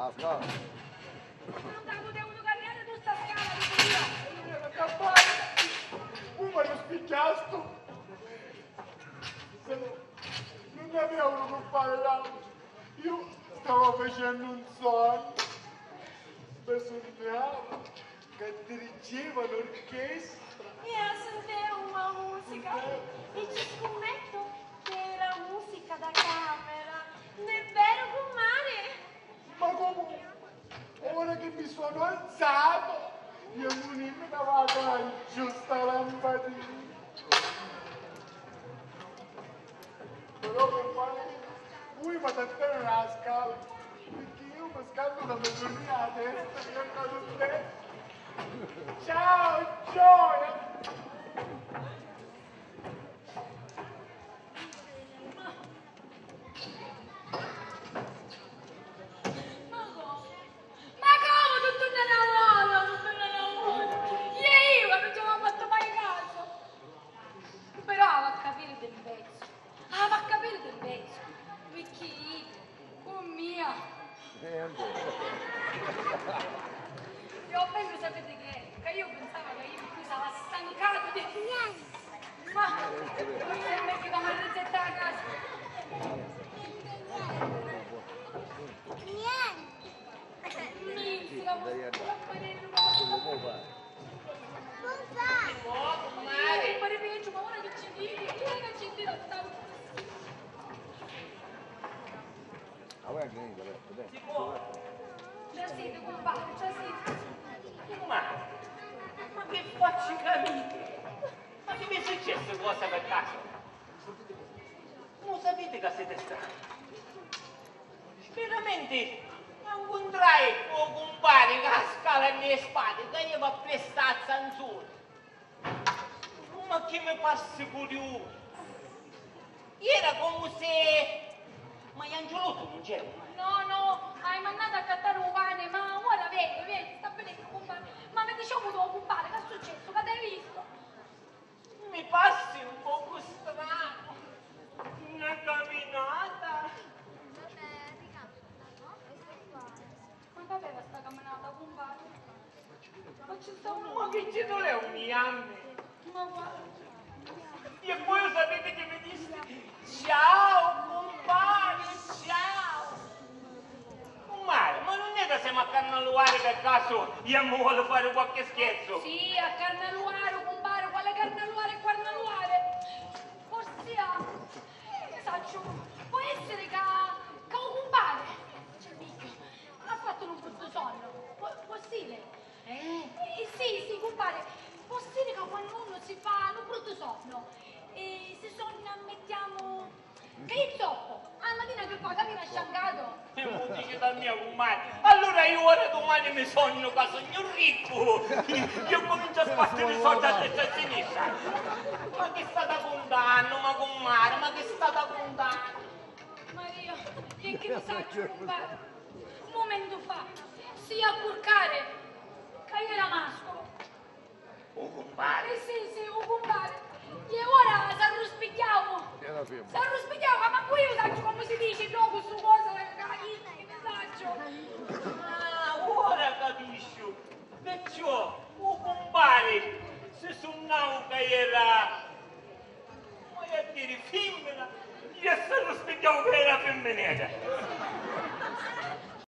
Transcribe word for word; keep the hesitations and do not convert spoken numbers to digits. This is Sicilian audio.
Nun ca putevunu carriari tutta sta scala di curia. Nun era capaci. Comu lu spigghiastu? Se no, nun avevunu cu fari l'autu. Iu stava facennu un sonnu. Mi sunnava ca dirigeva l'orchestra. E a sintemu a musica e ci scummettu che era musica da camera. Nun è veru, cummari? Ma comu? Ora che mi sono alzato, io non mi cavata giusta lampadina. Però per fare, voi fate a tenere la scala, perché io mi scaldo la mia giornata, eh, io vado bene. Ciao, gioia! Ma comu? Ma comu tuttu nna na vota, tuttu nna na vota? Iè, iu, ma nun ci avìa fattu mai casu. Però ava a capiri di un pezzu. Ava a capiri di un pezzu. Picchì iu, cu mia. Eh, un po'. Io meglio sapete che è, che io pensavo che io qui stava stancato di... Ma è meglio che mi rizzetta a casa. Niente. Niente, ma... Pare peggio, ma ora che ci dite, io che ci dite, stavo... Ah, voi anche venite, adesso, dai. Si può? Già senti, compare, già senti. Ma, ma che facci capire? Ma che vi è successo cosa per caso? Lu sapiti ca siti stranu? Veramenti, ancuntrai ô cumpari ca a scala nni li spati ca jeva appressu a zanzuna. Ma chi mi parsi curiusu! Jera comu si... Ma Janciulottu nun c'era? No, no, haiu mannatu a accattari u pani, ma ora veni, veni, sta vidennu, cumpari. Ma mi dicemu tu, cumpari, ca è successu, ca t'hai vistu? Mi parsi un pocu stranu. Na caminata. Ma c'aveva sta caminata, cumpari? Ma ci sta un... Ma chi ci n'è un jammi? Ma guarda. E poi sapete che mi disse? Ciao, cumpari, ciao. Cumpari, ma nun è ca semu a carnaluari per casu e mi voli fari qualche scherzu? Sì, a carnaluari, cumpari, quali carnaluari e carnaluari? Forsi, ah, che sacciu, può essiri ca, ca u cumpari, c'è mica, ha fattu un bruttu sonnu, può, può essiri? Eh? Eh, sì, sì, cumpari, può essiri ca quannu unu si fa un bruttu sonnu, e si sogna, mettiamo, che è zoppo, a matina che fa, camina sciancato. E mu dici a mia, cumpari. Allura iu ora dumani mi sognu ca sugnu riccu. Iu cuminciu a spartiri soldi a destra e a sinistra. Ma chi stati cuntannu, ma cumpari, ma chi stati cuntannu? Maria, chi, chi ni sacciu, cumpari. Un mumentu fa, si ia a curcari, ca iera masculu. U cumpari? Eh, sì, sì, u cumpari. E ora s'arruspigghiau. Era femmina. S'arruspigghiau, ma mancu iu sacciu comu si dici, no, cu stu cosa, ca, chi, chi ni sacciu. Ah, ora capisciu. Perciò u cumpari si sunnau ca era, voiu diri, fimmina, e s'arruspigghiau ca era fimminedda.